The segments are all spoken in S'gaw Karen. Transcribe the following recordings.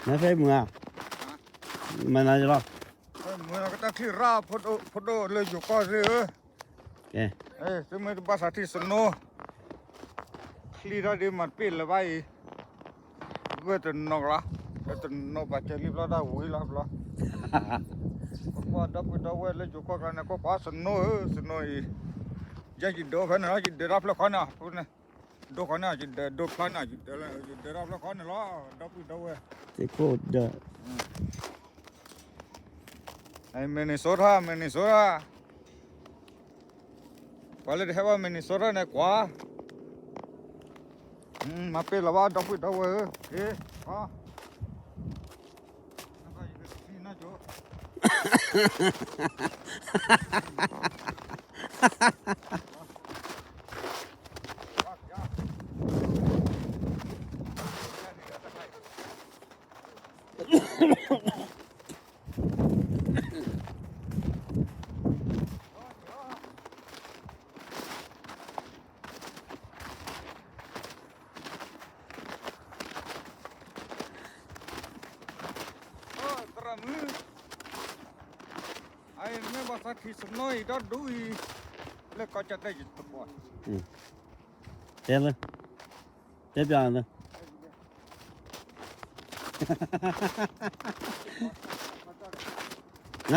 နဖဲမုၢ်ဧါ, မၤနၤလီၤ, မုၢ်ကတၢၢ်ချံရၣ်, ဖိဒိၣ်လၢယိၤကီၢ်ရ့ၣ်ဧၢ, သုမ့ၢ်တဘၣ်သးထံၣ် snow, ချံထီၣ်ဒ်မၤတပ့ၢ်လၢၤဘၣ်အံၤ, ဂၢၢ်တနီၤကလါ, တနီၤပာ်စၢၤလံဘျီတၢ်ဝံၤလီၤဘျီ, ကွၢ်ဒီပုၢ်ဒီဝဲၢ်လၢယိၤကီၢ်ကျါန့ၣ် ကွၢ်ကွၢ် snow ဧၢ snow အံၤ, ယဲယဒၢဖဲန့ၣ်လီၤ, ယဒၢတၢ်ဖျၢၣ်ဃီန့ၣ်, ဒိၣ်ဃီန့ၣ် ယဒၢဒိၣ်ဖျါန့ၣ်, ယဒၢတၢ်ဖျၢၣ်ဃီန့ၣ်လီၤ, ဒီပုၢ်ဒီဝဲၢ်, သ့ၣ်ခိၣ်ဒၢ Minnesota, Minnesota, ပှၤလၢတဟဲဘၣ် Minnesota န့ၣ်ကွၢ်, မၤပ့ၢ်လီၤဘၣ် ဒီပုၢ်ဒီဝဲၢ်ဧၢ, က့ၤ, သရၣ်မုၣ်, အမ့ၢ်ဘၣ်သးထံၣ် snow အံၤဒီဒူၣ်အံၤ, လၢကီၢ်ကၠီၣ်တဲၣ်ယတပှီၤ, တဲလၢ, တဲပျးလၢ န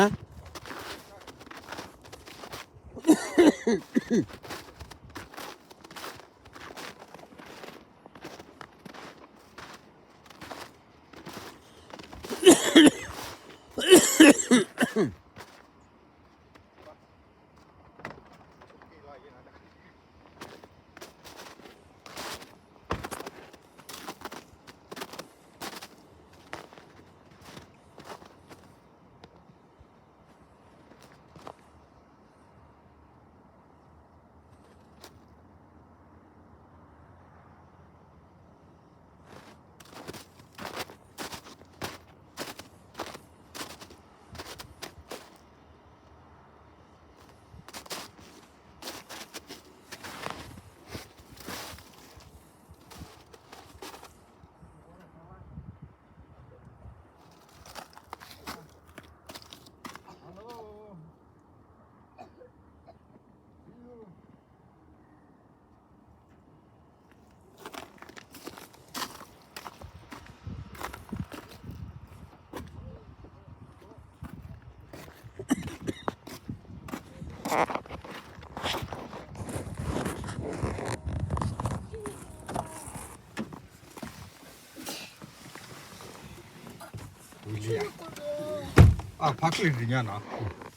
အဖးချ့တညါနီၤ,